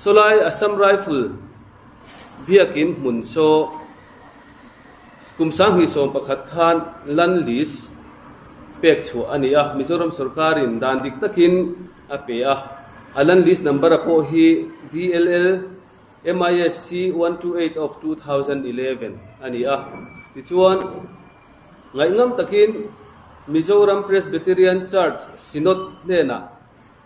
Sawlai Assam Rifle biakin hmun saw kum 2011 khan land lease pek chhuah a ni a, Mizoram sorkarin dan dik takin a pe a, a land lease number a pawh hi DLL MISC 128 of 2011 a ni a. Tichuan, ngaihngam takin Mizoram Presbyterian Church Synod hnenah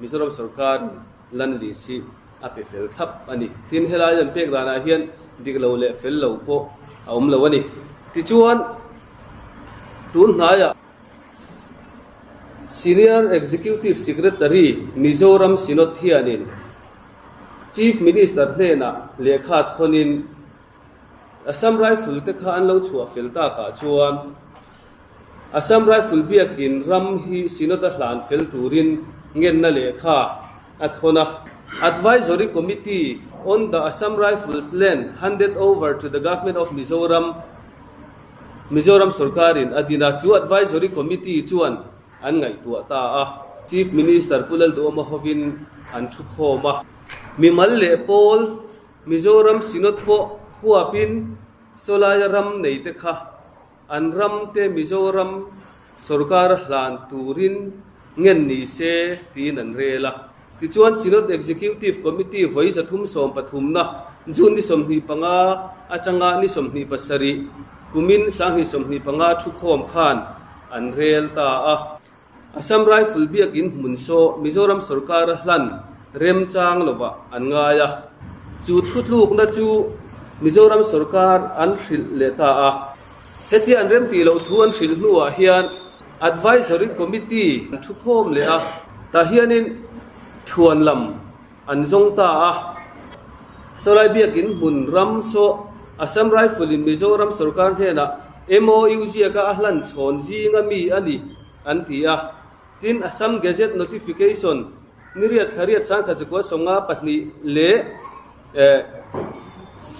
Mizoram sorkarin land lease hi a pe fel thlap a ni. Tin, helai an pek danah hian dik lo leh fel lo pawh a awm lo a ni. Tichuan, tun hnaiah Senior Executive Secretary Mizoram Synod hianin Chief Minister hnenah lehkha thawnin Assam Rifle te kha an lo chhuah fel takah chuan Assam Rifle biakin ram hi Synod-a hlan fel turin ngenna lehkha a thawn a. Advisory Committee on the Assam Rifles Land handed over to the Government of Mizoram, Mizoram sorkarin a din a, chu Advisory Committee chuan an ngaihtuah ta a. Chief Minister Pu Lalduhawma hovin an thukhawm a. Mimal leh pawl Mizoram Synod pawh huapin sawlaia ram neite kha an ramte Mizoram sorkar hlan turin ngen ni se tiin an rel a. Tichuan Synod Executive Committee vawi 333na June ni 25 atanga ni 27 kumin 2025 thukhawm khan an rel ta a. Assam Rifle biakin hmun saw Mizoram sorkar a hlan remchang lovah an ngai a. Chu thutlukna chu Mizoram sorkar an hrilh leh ta a. Hetia an remtih loh thu an hrilh hnuah hian Advisory Committee an thukhawm leh a, tah hianin thuan lam an zawng ta a. Sawlai biakin hmun ram saw Assam Rifle in Mizoram sorkar hnenah MOU ziaka a hlan chhawn zinga mi a ni an ti a. Tin, Assam Gazette Notification ni riat thla riat 1992 leh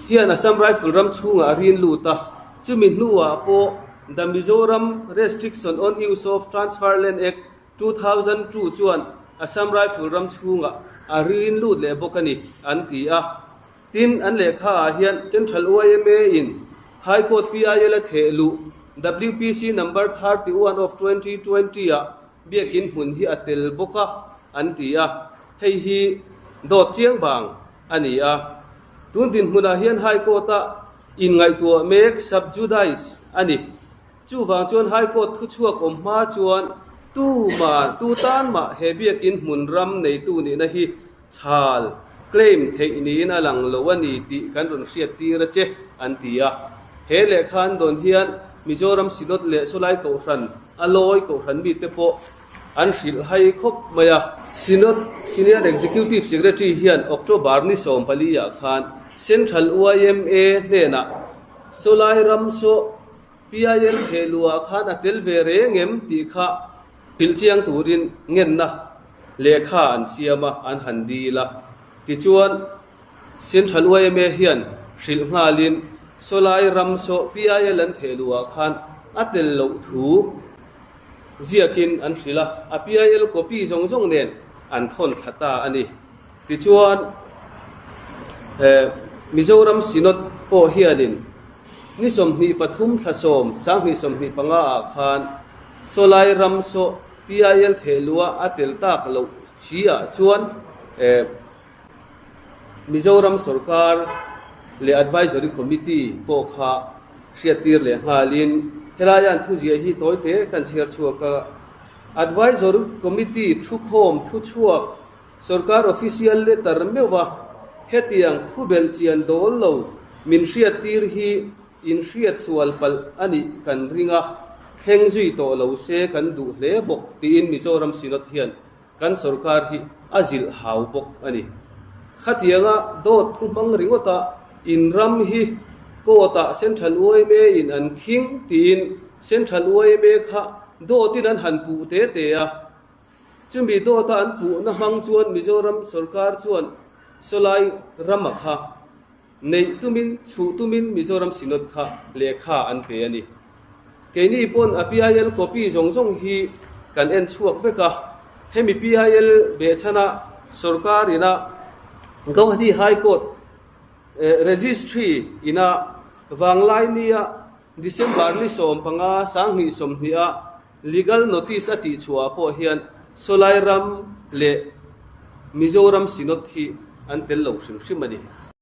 hian Assam Rifle ram chhungah a rin lut a. Chumi hnuah pawh The Mizoram Restriction on Use of Transfer Land Act 2002 chuan Assam Rifle ram chhungah a rin lut leh bawk a ni, an ti a. Tin, an lehkha ah hian Central YMA in High Court PIL a theh luh WPC number 31 of 2020 ah biakin hmun hi a tel bawk a, an ti a. Hei hi dawt chiang vang a ni a. Tun dinhmunah hian High Court a inngaihtuah mek sub judice a ni. Chuvang chuan High Court thuchhuak awm hma chuan tu mah, tu tan mah he biakin hmun ram neitu nihna hi chhal, claim, theih niin a lang lo a ni tih kan rawn hriat tir a che, an ti a. He lehkha an dawn hian Mizoram Synod leh Sawlai Kohhran, a lawi Kohhran mite pawh an hrilh hai khawp mai a. Synod Senior Executive Secretary hian October ni 14 ah khan Central YMA hnenah Sawlai ram saw PIL thehluah khan a tel ve reng em tih kha hrilh chiang turin ngenna lehkha an siam a, an han dil a. Tichuan, Central YMA hian hrilh nghalin sawlai ram saw PIL an thehluah khan a tel loh thu ziakin an hrilh a, a PIL copy zawng zawng nen an thawn thla ta a ni. Tichuan, Mizoram Synod pawh hianin ni 23 thla 10 2025 ah khan Sawlai ram saw PIL thehlua a tel tak loh si ah chuan Mizoram sorkar leh Advisory Committee pawh kha hriattir leh nghalin helai an thuziah hi tawi te kan chhiar chhuak a. Advisory Committee thukhawm thuchhuak Sorkar official letter meuha hetiang thubelh chian dawl lo min hriattir hi inhriat sual palh a nih kan ring a, thleng zui tawh lo se kan duh hle bawk tiin Mizoram Synod hian kan sorkar hi a zilh hau bawk a ni. Khatianga dawt thu hmang ringawta in ram hi court-ah Central YMA in an khing tiin Central YMA kha dawtin an han puh te te a, Chumi dawta an puhna hmang chuan Mizoram sorkar chuan sawlai rama kha neih tumin, chhuh tumin Mizoram Synod kha lehkha an pe a ni. Keini pawn a PIL copy zawng zawng hi kan en chhuak vek a, hemi PIL behchhana sorkar ina. Gauhati High Court Registry ina Vanglaini-a December ni 15 2020-a Legal Notice a tihchhuah pawh hian Sawlai ram leh Mizoram Synod hi an tel lo hrim hrim a ni.